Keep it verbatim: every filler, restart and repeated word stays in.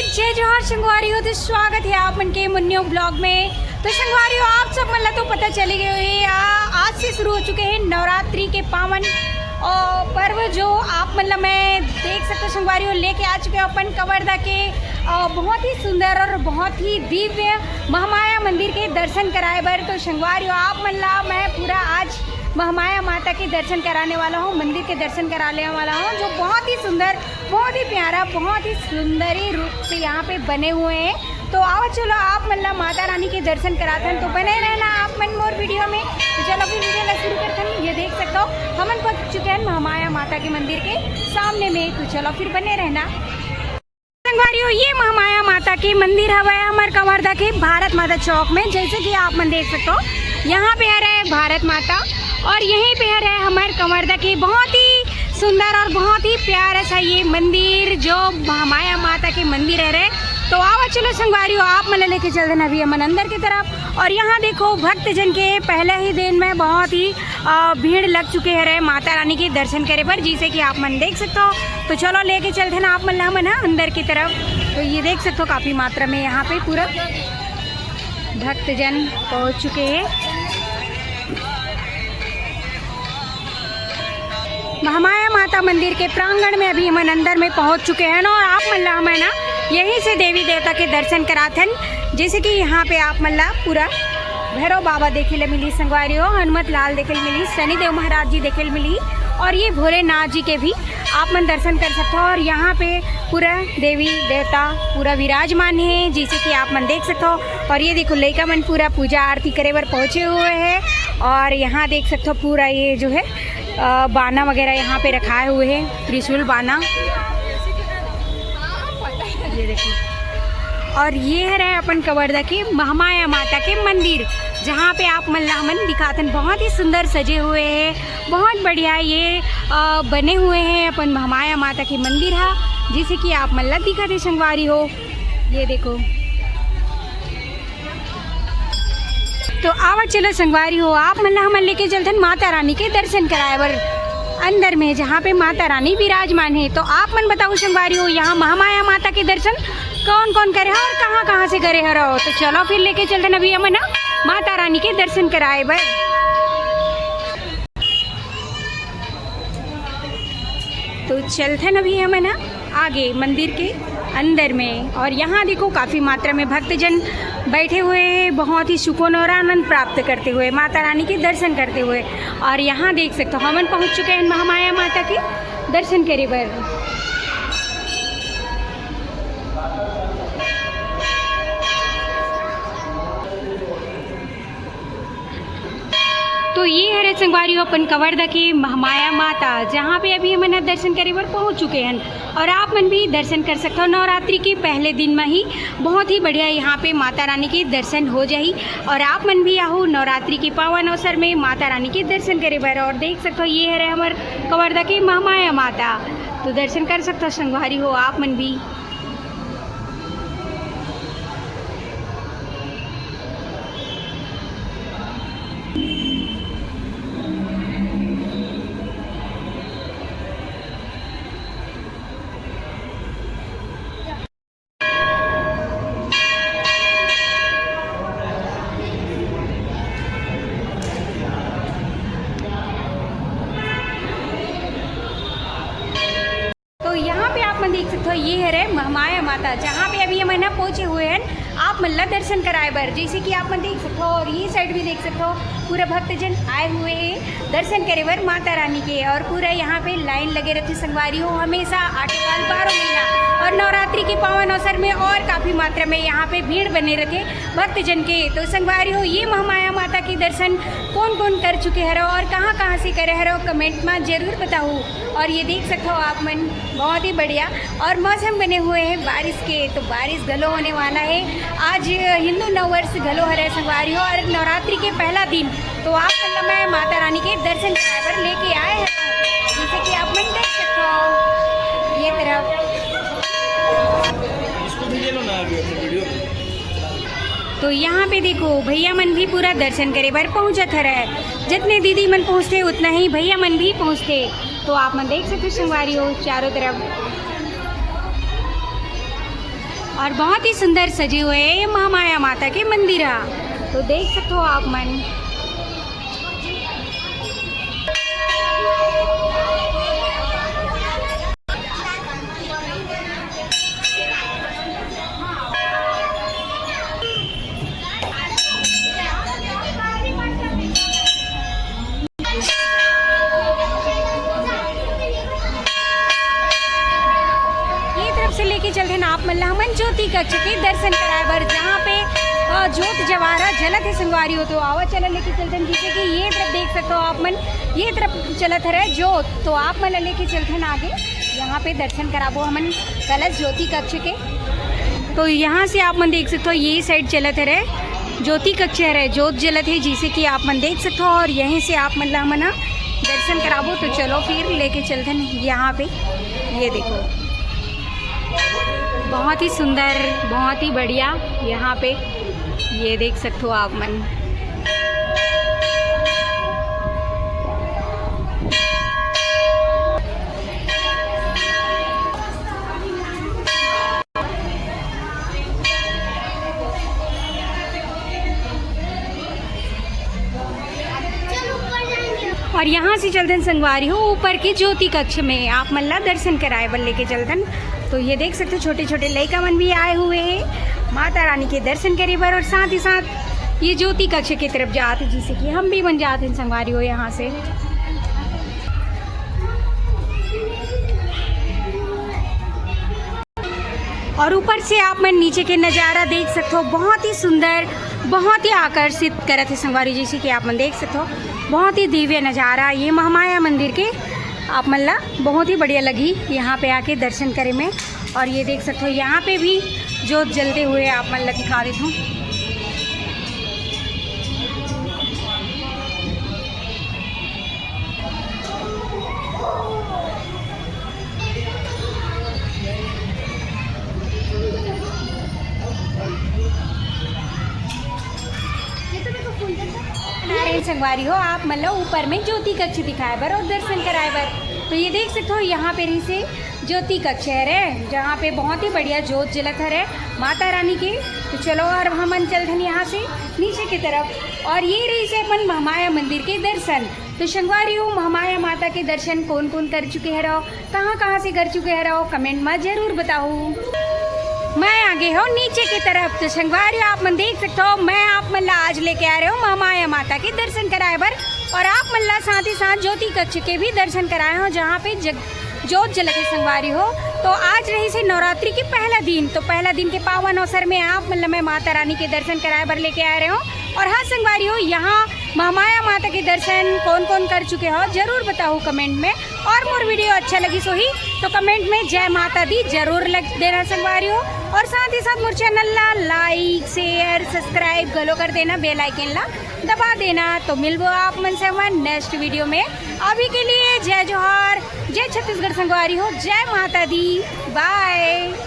जय जोहार संगवारी हो, तो स्वागत है आप मन के मुन्नियो ब्लॉग में। तो संगवारी हो, आप सब मन ला तो पता चली गई होही, आ, आज से शुरू हो चुके हैं नवरात्रि के पावन अ, पर्व, जो आप मन ला मैं देख सकते हो संगवारी हो, लेके आ चुके हो अपन कवर्धा के अ, बहुत ही सुंदर और बहुत ही दिव्य महामाया मंदिर के दर्शन कराए बर। तो संगवारी हो, आप मन ला मैं पूरा आज महामाया माता के दर्शन कराने वाला हूँ, मंदिर के दर्शन कराने वाला हूँ, जो बहुत ही सुंदर, बहुत ही प्यारा, बहुत ही सुंदरी रूप से यहाँ पे बने हुए हैं। तो आओ चलो, आप मन ला माता रानी के दर्शन कराथन, तो बने रहना आप मन मोर वीडियो में। तो चलो फिर वीडियो ला शुरू करथन। ये देख सकते हो, हमन पहुँच चुके हैं महामाया माता के मंदिर के सामने में। तो चलो फिर बने रहना। संगवारी हो, ये महामाया माता के मंदिर हवय हमर कवर्धा के भारत माता चौक में। जैसे कि आप मन देख सकते हो, यहाँ पे हरे भारत माता और यहीं पे हरे हमर कवर्धा के बहुत ही सुंदर और बहुत ही प्यारा सा ये मंदिर, जो महामाया माता के मंदिर हरे। तो आवा चलो संगवारी हो, आप मन ला लेके चलथन अभी हमन अंदर की तरफ। और यहाँ देखो, भक्तजन के पहले ही दिन में बहुत ही अ, भीड़ लग चुके हरे माता रानी के दर्शन करे बर, जैसे कि आप मन देख सकते हो। तो चलो लेके चलथन आप मन ला हमन ह अंदर की तरफ। तो ये देख सकते हो, काफी मात्रा में यहाँ पे पूरा भक्तजन पहुँच चुके हैं। महामाया माता मंदिर के प्रांगण में अभी हमन अंदर में पहुँच चुके हैं और आप मन ला हमन ह यहीं से देवी देवता के दर्शन कराथन। जैसे कि यहाँ पे आप मन ला पूरा भैरव बाबा देखे ले मिली संगवारी हो, हनुमत लाल देखे ले मिली, शनिदेव महाराज जी देखे ले मिली और ये भोलेनाथ जी के भी आप मन दर्शन कर सकते हो। और यहाँ पे पूरा देवी देवता पूरा विराजमान है, जैसे कि आप मन देख सकते हो। और ये देखो, लइका मन पूरा पूजा आरती करे बर पहुँचे हुए हैं। और यहाँ देख सकते हो, पूरा ये जो है अ, बाना वगैरह यहाँ पे रखाए हुए हैं, त्रिशूल बाना। ये देखिए, और ये हरे अपन कवर्धा के महामाया माता के मंदिर, जहाँ पे आप मन ला हमन दिखाथन, बहुत ही सुंदर सजे हुए हैं, बहुत बढ़िया ये अ, बने हुए हैं अपन महामाया माता के मंदिर हा, जैसे कि आप मन ला दिखाथे संगवारी हो। ये देखो, तो आवा चलो संगवारी हो, आप मन ला हमन लेके चलथन माता रानी के दर्शन कराए बर अंदर में, जहाँ पे माता रानी विराजमान है। तो आप मन बताओ संगवारी हो, यहाँ महामाया माता के दर्शन कौन कौन करे हो और कहाँ कहाँ से करे हरो? तो चलो फिर लेके चलथन अभी हमन ह माता रानी के दर्शन कराए बर। तो चलथन अभी हमन ह आगे मंदिर के अंदर में। और यहाँ देखो, काफ़ी मात्रा में भक्तजन बैठे हुए हैं, बहुत ही सुकून और आनंद प्राप्त करते हुए, माता रानी के दर्शन करते हुए। और यहाँ देख सकते हो, हमन पहुँच चुके हैं महामाया माता के दर्शन करे बर। तो ये हरे संगवारी हो अपन कवर्धा के महामाया माता, जहाँ पे अभी हमन ह दर्शन करे बर पहुँच चुके हैं। और आप मन भी दर्शन कर सकते हो। नवरात्रि के पहले दिन में ही बहुत ही बढ़िया यहाँ पे माता रानी के दर्शन हो जाही। और आप मन भी आहू नवरात्रि के पावन अवसर में माता रानी के दर्शन करे बर। और देख सकते हो, ये हरे हमर कवर्धा के महामाया माता, तो दर्शन कर सकते हो संगवारी हो आप मन भी। तो यहाँ पे आप मन देख सकते हो, ये हरे महामाया माता, जहाँ पे अभी हमन ह पहुँचे हुए हैं आप मन ला दर्शन कराए बर। जैसे कि आप मन देख सकते हो और ये साइड भी देख सकते हो, पूरा भक्तजन आए हुए हैं दर्शन करे बर माता रानी के। और पूरा यहाँ पे लाइन लगे रहते संगवारी हो, हमेशा आठोकाल बारह महीना। और नवरात्रि के पावन अवसर में और काफ़ी मात्रा में यहाँ पे भीड़ बने रहते भक्तजन के। तो संगवारी हो, ये महामाया माता के दर्शन कौन कौन कर चुके हरो और कहाँ कहाँ से करे हरो, कमेंट में जरूर बताओ। और ये देख सकते हो आप मन, बहुत ही बढ़िया और मौसम बने हुए हैं बारिश के, तो बारिश घलो होने वाला है। आज हिंदू नववर्ष घलो हरे संगवारी हो और नवरात्रि के पहला दिन, तो आप मन ला मैं माता रानी के दर्शन कराए बर लेके आए हैं। जैसे कि आप मन देख सकते हो ये तरफ। तो यहाँ पे देखो, भैया मन भी पूरा दर्शन करे बर पहुँचत हरे। जितने दीदी मन पहुँचते, उतना ही भैया मन भी पहुँचते। तो आप मन देख सकते हो संगवारी हो चारों तरफ। और बहुत ही सुंदर सजे हुए हैं ये महामाया माता के मंदिर ह। तो देख सकते हो आप मन। ये तरफ से लेके चलथन आप मन ला हमन ज्योति कक्ष के दर्शन कराए बर, जहाँ पे अ, जोत जवारा जलत हे संगवारी हो। तो आवा चला लेके चलथन, जैसे कि ये तरफ देख सकते हो आप मन, ये तरफ चलत हरे जोत। तो आप मन ला लेके चलथन आगे, यहाँ पे दर्शन कराबो हमन कलश ज्योति कक्ष के। तो यहाँ से आप मन देख सकते हो ये साइड चलत हरे ज्योति कक्ष हरे, जोत जलत हे, जैसे कि आप मन देख सकते हो। और यहीं से आप मन ला हमन ह दर्शन कराबो। तो चलो फिर लेके चलथन यहाँ पे। ये देखो, बहुत ही सुंदर, बहुत ही बढ़िया यहाँ पे, ये देख सकते हो आप मन। और यहाँ से चलथन संगवारी हो ऊपर के ज्योति कक्ष में, आप मन ला दर्शन कराए बर लेके चलथन। तो ये देख सकते हो, छोटे छोटे लइका मन भी आए हुए हैं माता रानी के दर्शन करे बर, और साथ ही साथ ये ज्योति कक्ष की तरफ जात हे, जिसे कि हम भी मन जात हैं संगवारी हो यहाँ से। और ऊपर से आप मन नीचे के नज़ारा देख सकते हो, बहुत ही सुंदर, बहुत ही आकर्षित करत हे संगवारी। जैसे कि आप मन देख सकते हो, बहुत ही दिव्य नज़ारा ये महामाया मंदिर के आप मन ला बहुत ही बढ़िया लगही यहाँ पे आके दर्शन करे में। और ये देख सकते हो, यहाँ पे भी जोत जलते हुए आप मन ला दिखा देता हूँ। नारायण संगवारी हो, आप मन ला ऊपर में ज्योति कक्ष दिखाए बर और दर्शन कराए बर। तो ये देख सकते हो, यहाँ पे रहिसे ज्योति कक्ष हरे, जहाँ पे बहुत ही बढ़िया जोत जलत हरे माता रानी के। तो चलो, और हमन चलथन यहाँ से नीचे की तरफ। और ये रहिसे अपन महामाया मंदिर के दर्शन। तो संगवारी हो, महामाया माता के दर्शन कौन कौन कर चुके हरव, कहाँ कहाँ से कर चुके हरव, comment में जरूर बताओ। मैं आगे हो नीचे की तरफ। तो संगवारी हो, आप मन देख सकते हो, मैं आप मन ला आज लेके आ रहे हूँ महामाया माता के दर्शन कराए बर, और आप मन ला साथ ही साथ ज्योति कक्ष के भी दर्शन कराए हो, जहाँ पे जग जोत जलत हे संगवारी हो। तो आज रहिसे नवरात्रि के पहला दिन, तो पहला दिन के पावन अवसर में आप मन ला मैं माता रानी के दर्शन कराए बर लेके आ रहे हूँ। और हाँ संगवारी हो, यहाँ महामाया माता के दर्शन कौन कौन कर चुके हो, जरूर बताओ comment में। और मोर video अच्छा लगिस होही तो comment में जय माता दी जरूर लिख देना संगवारी हो। और साथ ही साथ मोर channel ला like, share, subscribe घलो कर देना, bell icon ला दबा देना। तो मिलबो आप मन से हमन next video में। अभी के लिए जय जोहार, जय छत्तीसगढ़ संगवारी हो, जय माता दी, bye।